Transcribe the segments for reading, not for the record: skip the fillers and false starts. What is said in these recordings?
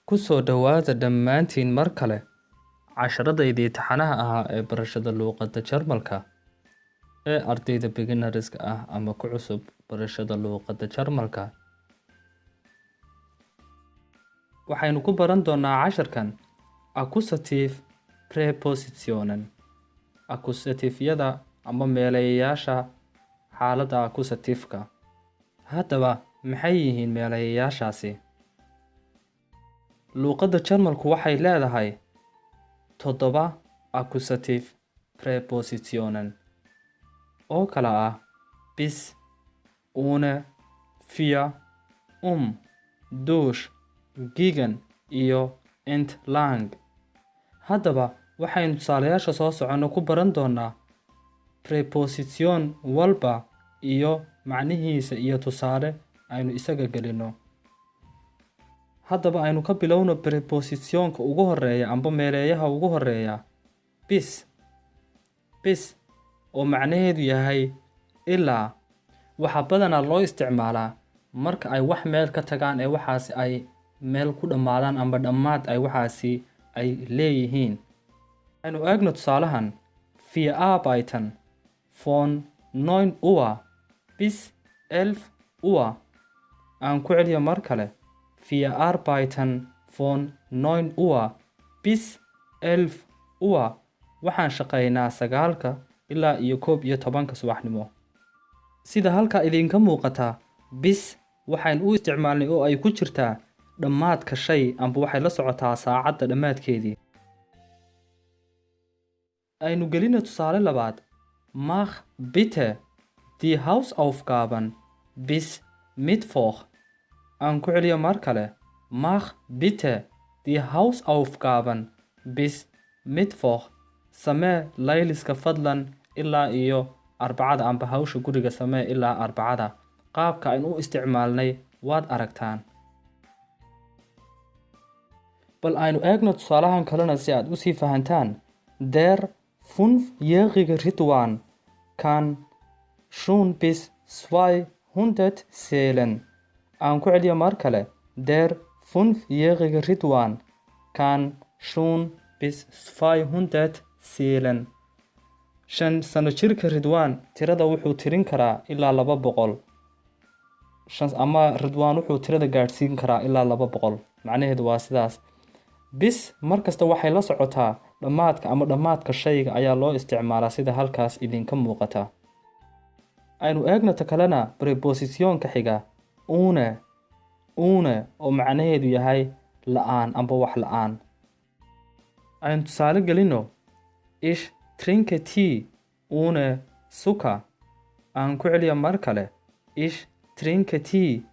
Ku soo dhawaada dhammaantiin mar kale casharadaydii taxanaha ahaa ee barashada luqadda Jarmalka ee ardayda beginnerska ah ama ku cusub barashada luqadda Jarmalka. Waxaynu ku baran doonaa casharkan Accusative Prepositionen, accusative-yada ama meelayaasha xaaladda accusative-ka. Haddaba, maxay yihiin meelayaashaasi? Luqadda Jarmalku waxay leedahay 7 Accusative Prepositionen oo kala ah bis, ohne, für, durch, gegen iyo entlang. Haddaba, waxaynu tusaalayaasha soo soconno ku baran doonaa preposition walba iyo macnihiisa iyo tusaale aynu isaga gelino. Haddaba, aynu ka bilowno prepositionka ugu horeeya amba meeleeyaha ugu horeeya, bis. Bis oo macnaheedu yahay ilaa. Waxaa badanaa loo isticmaalaa marka ay wax meel ka tagaan ee waxaasi ay meel ku dhammaadaan amba dhammaad ay waxaasi ay leeyihiin. Aynu eegno tusaalahan: Wir arbeiten von 9 Uhr bis 11 Uhr. Aan ku celiyo mar kale: Wir arbeiten von 9 Uhr bis 11 Uhr. Waxaan shaqeynaa 9-ka ilaa iyo 11-ka subaxnimo. Sida halkaa idinka muuqata, bis waxaynu u isticmaalnay oo ay ku jirtaa dhammaadka shay amba waxay la socotaa saacadda dhammaadkeedii. Aynu gelino tusaale labaad: Mach bitte die Hausaufgaben bis Mittwoch. Aan ku celiyo mar kale: Mach bitte die Hausaufgaben bis Mittwoch. Samee layliska fadlan ilaa iyo Arbacada, amba hawsha guriga samee ilaa Arbacada. Qaabka aynu u isticmaalnay waad aragtaan. Bal aynu eegno tusaalahan kalena si aad usii fahantaan: Der 5-jährige Ridwan kann schon bis 200 zählen. Aan ku celiyo mar kale: Der 5-jährige Ridwan kann schon bis 200 zählen. 5 sano jirka Ridwan tirada wuxuu tirin karaa ilaa 200. Shan ama Ridwan wuxuu tirada gaadhsiin karaa ilaa 200. Macnaheedu waa sidaas. Bis mar kasta waxay la socotaa dhammaadka ama dhammaadka shayga ayaa loo isticmaalaa, sida halkaas idinka muuqata. Aynu eegno ta kalena, prepositionka xiga, ohne. Ohne oo macnaheedu yahay la-aan amba wax la-aan. Aynu tusaale gelino: Ich trinke Tee ohne Zucker. Aan ku celiyo mar kale: Ich trinke Tee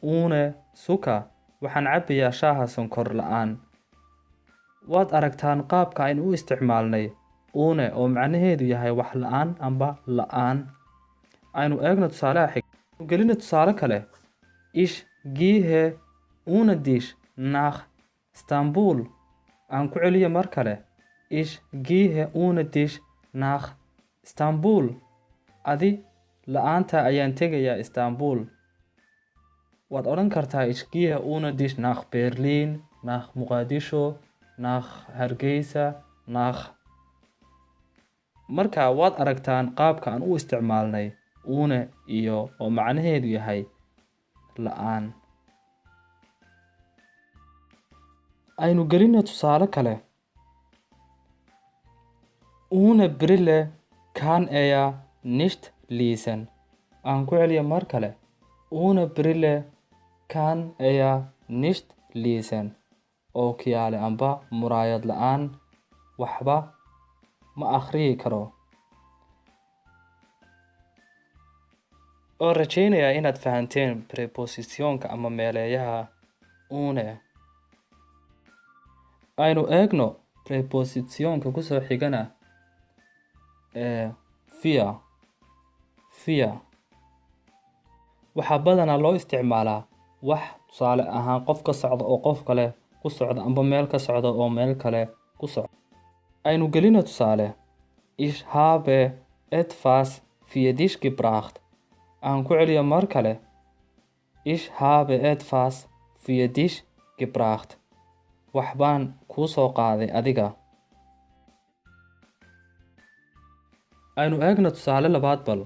ohne Zucker. Waxaan cabbayaa shaaha sonkor la-aan. Waad aragtaan qaabka aynu u isticmaalnay ohne oo macnaheedu yahay wax la-aan amba la-aan. Aynu eegno tusaalaha xig gelino, tusaale kale: Ich gehe ohne dich nach Istanbul. Aan ku celiyo mar kale: Ich gehe ohne dich nach Istanbul. Adi la-aanta ayaan tegayaa Istanbul. Waad odhan kartaa Ich gehe ohne dich nach Berlin, nach Muqdisho, nach Hargeysa, nach. Marka waad aragtaan qaabka aan u isticmaalnay ohne iyo oo macnaheedu yahay la-aan. Aynu gelino tusaale kale: Ohne Brille kann er nicht lesen. Aan ku celiyo mar kale: Ohne Brille kann er nicht lesen. Ookiyaale amba muraayad la-aan waxba ma akhriyi karo. Oo rajaynayaa inaad fahanteen prepositionka ama meeleeyaha ohne. Aynu eegno prepositionka kusoo xigana ee für. Für waxaa badanaa loo isticmaalaa wax, tusaale ahaan, qof ka socda oo qof kale ku socda amba meel ka socda oo meel kale ku socda. Aynu gelino tusaale: Ich habe etwas für dich gebracht. Aan ku celiyo mar kale: Ich habe etwas für dich gebracht. Waxbaan kuu soo qaaday adiga. Aynu eegno tusaale labaad bal.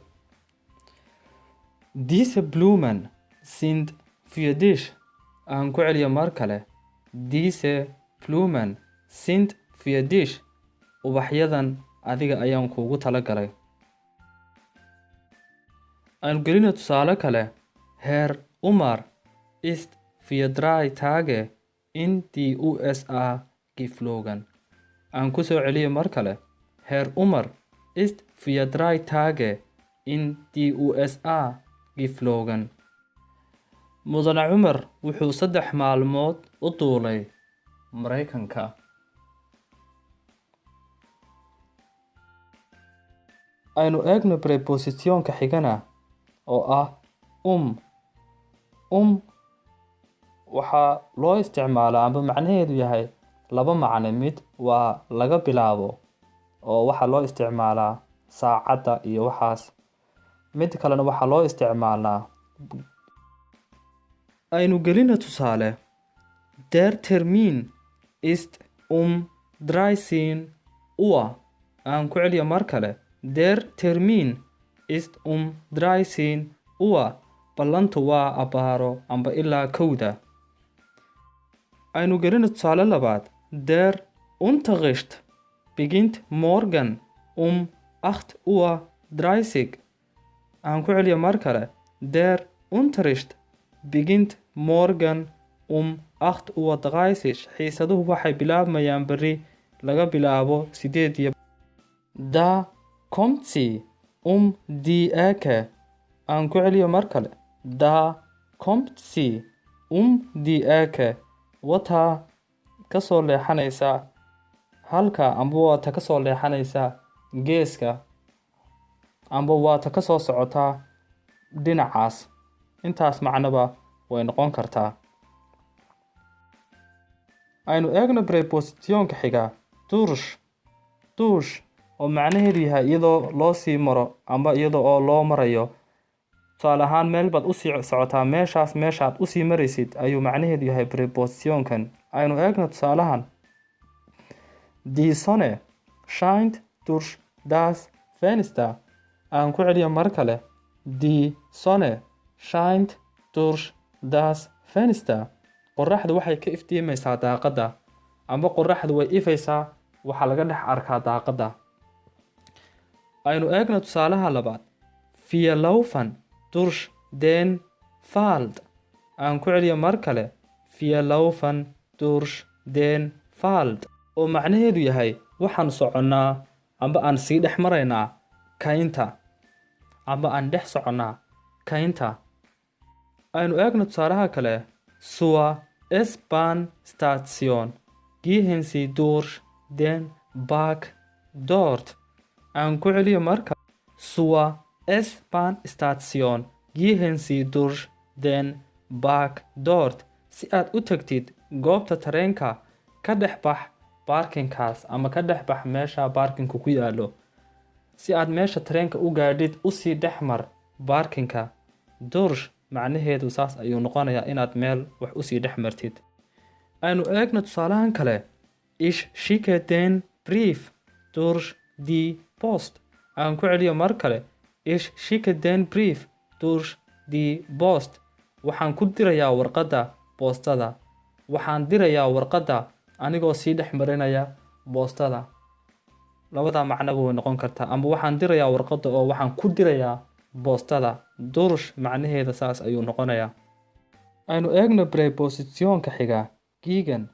Diese Blumen sind für dich. Aan ku celiyo mar kale. Diese Blumen sind für dich. Ubaxyadan adiga ayaan kuugu talagalay. Aynu gelino tusaale kale. Herr Umar ist für 3 Tage in die USA geflogen. Aan ku soo celiyo mar kale. Herr Umar ist für 3 Tage in die USA geflogen. Mudane Cumar wuxuu 3 maalmood u duulay Maraykanka. Aynu eegno prepositionka xigana oo ah um. Um waxaa loo isticmaalaa amba macnaheedu yahay laba macne. Mid waa laga bilaabo, oo waxaa loo isticmaalaa saacadda iyo waxaas. Mid kalena waxaa loo isticmaalaa. Aynu gelino tusaale. Der Termin ist um 13 Uhr. Aan ku celiyo mar kale. Der Termin ist um 13 Uhr. Ballantu waa abbaaro amba ilaa 1da. Aynu gelino tusaale labaad. Der Unterricht beginnt morgen um 8:30 Uhr. Aan ku celiyo mar kale. Der Unterricht beginnt morgen um 8:30 Uhr. Xiisaduhu waxay bilaabmayaan berri laga bilaabo sideed iyo. Da kommt sie um die Ecke. Aan ku celiyo mar kale. Da kommt sie um die Ecke. Wataa ka soo leexanaysa halka, amba waata ka soo leexanaysa geeska, amba waata ka soo socotaa dhinacaas. Intaas macnoba way noqon kartaa. Aynu eegno prepositionka xiga, durch. Durch oo macnaheedu yahay iyadoo loo sii maro amba iyadoo oo loo marayo. Tusaale ahaan, meel baad usii socotaa, meeshaas meeshaad usii maraysid ayuu macnaheedu yahay prepositionkan. Aynu eegno tusaalahan. Die Sonne scheint durch das Fenster. Aan ku celiyo mar kale. Die Sonne scheint durch das Fenster. Qorraxdu waxay ka iftiimaysaa daaqadda, amba qorraxdu way ifaysaa, waxaa laga dhex arkaa daaqadda. Aynu eegno tusaalaha labaad. Wir laufen durch den Wald. Aan ku celiyo mar kale. Wir laufen durch den Wald. Oo macnaheedu yahay waxaan soconnaa amba aan sii dhex maraynaa kaynta, amba aan dhex soconnaa kaynta. Aynu eegno tusaalaha kale. Zur S-Bahn Station gehen Sie durch den Park dort. Aan ku celiyo marka. Zur S-Bahn Station gehen Sie durch den Park dort. Si aad u tagtid goobta tareenka, ka dhex bax baarkinkaas ama ka dhex bax meesha baarkinku ku yaallo. Si aad meesha tareenka u gaadhid, usii dhex mar baarkinka. Durch macnaheedu saas ayuu noqonayaa, inaad meel wax usii dhex martid. Aynu eegno tusaalahan kale. Ich schicke den Brief durch die Post. Aan ku celiyo mar kale. Ich schicke den Brief durch die Post. Waxaan ku dirayaa warqadda boostada. Waxaan dirayaa warqadda anigoo sii dhex marinaya boostada. Labadaa macnoba way noqon kartaa, amba waxaan dirayaa warqadda oo waxaan ku dirayaa boostada. Durch macnaheeda saas ayuu noqonayaa. Aynu eegno prepositionka xiga, gegen.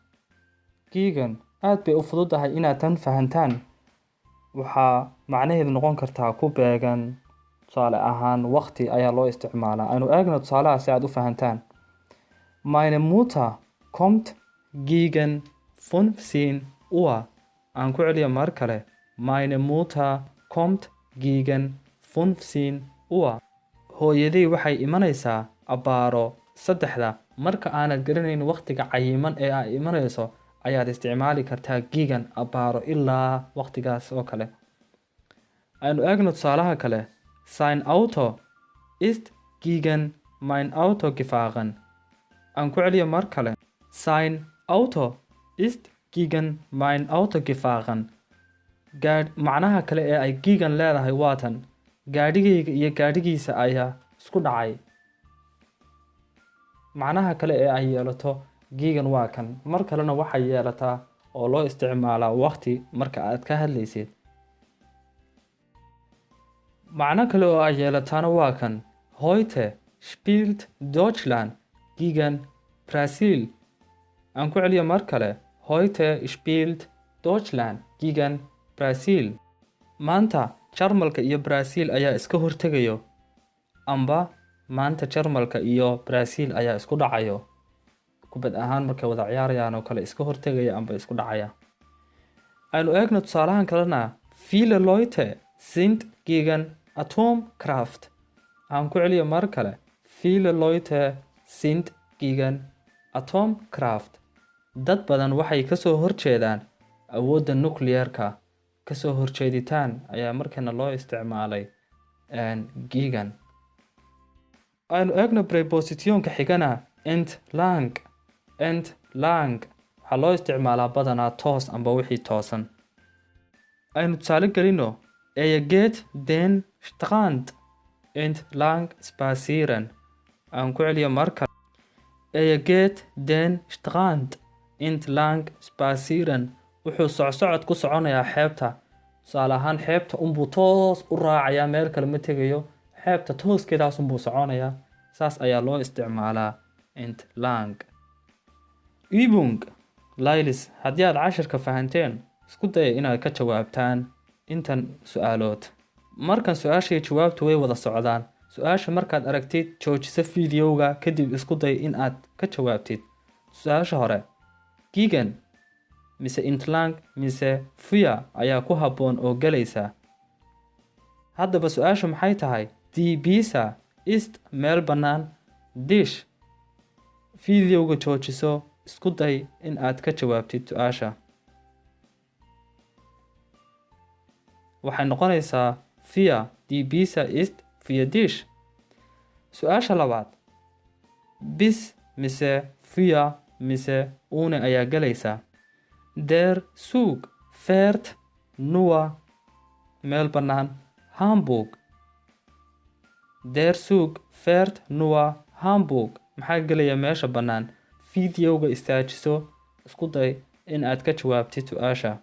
Gegen aad bay u fududahay inaad tan fahantaan. Waxaa macnaheedu noqon kartaa ku beegan. Tusaale ahaan, waqti ayaa loo isticmaalaa. Aynu eegno tusaalaha si aad u fahantaan. Meine Mutter kommt gegen 15 Uhr. Aan ku celiyo mar kale. Meine Mutter kommt gegen 15 Uhr. Hooyaday waxay imanaysaa abbaaro 3da. Marka aanad garanayn waqtiga cayiman ee ay imanayso ayaad isticmaali kartaa gegen, abbaaro ilaa waqtigaas oo kale. Aynu eegno tusaalaha kale. Sein Auto ist gegen mein Auto gefahren. Aan ku celiyo mar kale. Sein Auto ist gegen mein Auto gefahren. Gaadh macnaha kale ee ay gegen leedahay waa tan: gaadhigayga iyo gaadhigiisa ayaa isku dhacay. Macnaha kale ee ay yeelato gegen waa kan. Mar kalena waxay yeelataa oo loo isticmaalaa waqti marka aad ka hadlaysid. Macno kale oo ay yeelataana waa kan: Heute spielt Deutschland gegen Brasil. Aan ku celiyo mar kale: Heute spielt Deutschland gegen Brasil. Maanta Jarmalka iyo Brazil ayaa iska hortegayo, amba maanta Jarmalka iyo Brazil ayaa isku dhacayo. Kubad ahaan markay wada ciyaarayaan oo kale, iska hortegaya amba isku dhacaya. Aynu eegno tusaalahan kalena: Viele Leute sind gegen Atomkraft. Aan ku celiyo mar kale: Viele Leute sind gegen Atomkraft. Dad badan waxay kasoo horjeedaan awoodda nukliyeerka. Kasoo horjeeditaan ayaa markana loo isticmaalay gegen. Aynu eegno Präposition-ka xigana: entlang. Entlang waxaa loo isticmaalaa badanaa toos amba wixii toosan. Aynu tusaale gelino: Er geht den Strand entlang spazieren. Aan ku celiyo mar kale: Er geht den Strand entlang spazieren. Wuxuu socsocod ku soconayaa xeebta. Tusaale ahaan, xeebta unbuu toos u raacayaa, meel kale ma tegayo, xeebta tooskeedaas unbuu soconayaa. Saas ayaa loo isticmaalaa entlang. Übung laylis: haddii aad cashirka fahanteen, isku daya inaad ka jawaabtaan intan su-aalood. Markan su-aasha iyo jawaabtu way wada socdaan. Su-aasha markaad aragtid, joojiso videoga, kadib isku day in aad ka jawaabtid. Su-aasha hore: gegen mise entlang mise für ayaa ku habboon oo gelaysa? Haddaba su-aashu maxay tahay? Die Pizza ist meel bannaan Tisch. Videoga joojiso, isku day in aad ka jawaabtid su-aasha. Waxay noqonaysaa für. Die Pizza ist für Tisch. Su-aasha labaad: bis mise für mise ohne ayaa gelaysa? Der Zug fährt nur meel bannaan Hamburg. Der Zug fährt nur Hamburg. Maxaa gelaya meesha bannaan? Videoga istaajiso, isku day in aad ka jawaabtid su-aasha.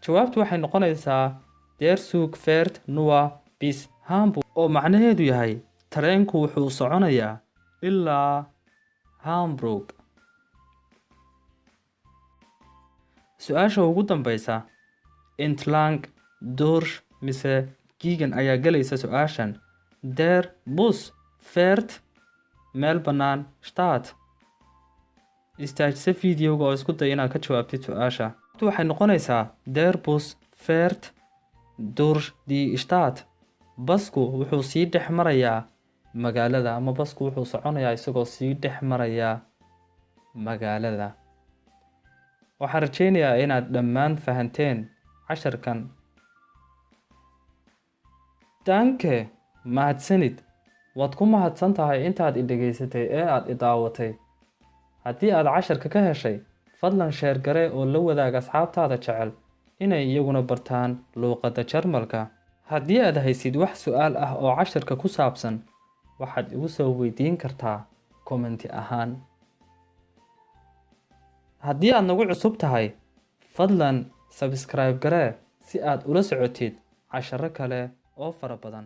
Jawaabtu waxay noqonaysaa Der Zug fährt nur bis Hamburg, oo macnaheedu yahay tareenku wuxuu soconayaa ilaa Hamburg. Su-aasha ugu dambeysa: entlang, durch mise gegen ayaa gelaysa su-aashan? Der Bus fährt meel bannaan Stadt. Istaajisa videoga oo isku day inaad ka jawaabtid su-aasha. Waxay noqonaysaa Der Bus fährt durch die Stadt. Basku wuxuu sii dhex marayaa magaalada, ama basku wuxuu soconayaa isagoo sii dhex maraya magaalada. Waxaan rajeynayaa inaad dhammaan fahanteen casharkan. Danke, mahadsanid. Waad ku mahadsan tahay intaad i dhegaysatay ee aad i daawatay. Haddii aad casharka ka heshay, fadlan share garee oo la wadaag asxaabtaada jecel inay iyaguna bartaan luuqadda Jarmalka. Haddii aad haysid wax su'aal ah oo casharka ku saabsan, waxaad igu soo weydiin kartaa comment-i ahaan. Haddii aad nagu cusub tahay, fadlan subscribe garee si aad ula socotid casharo kale oo fara badan.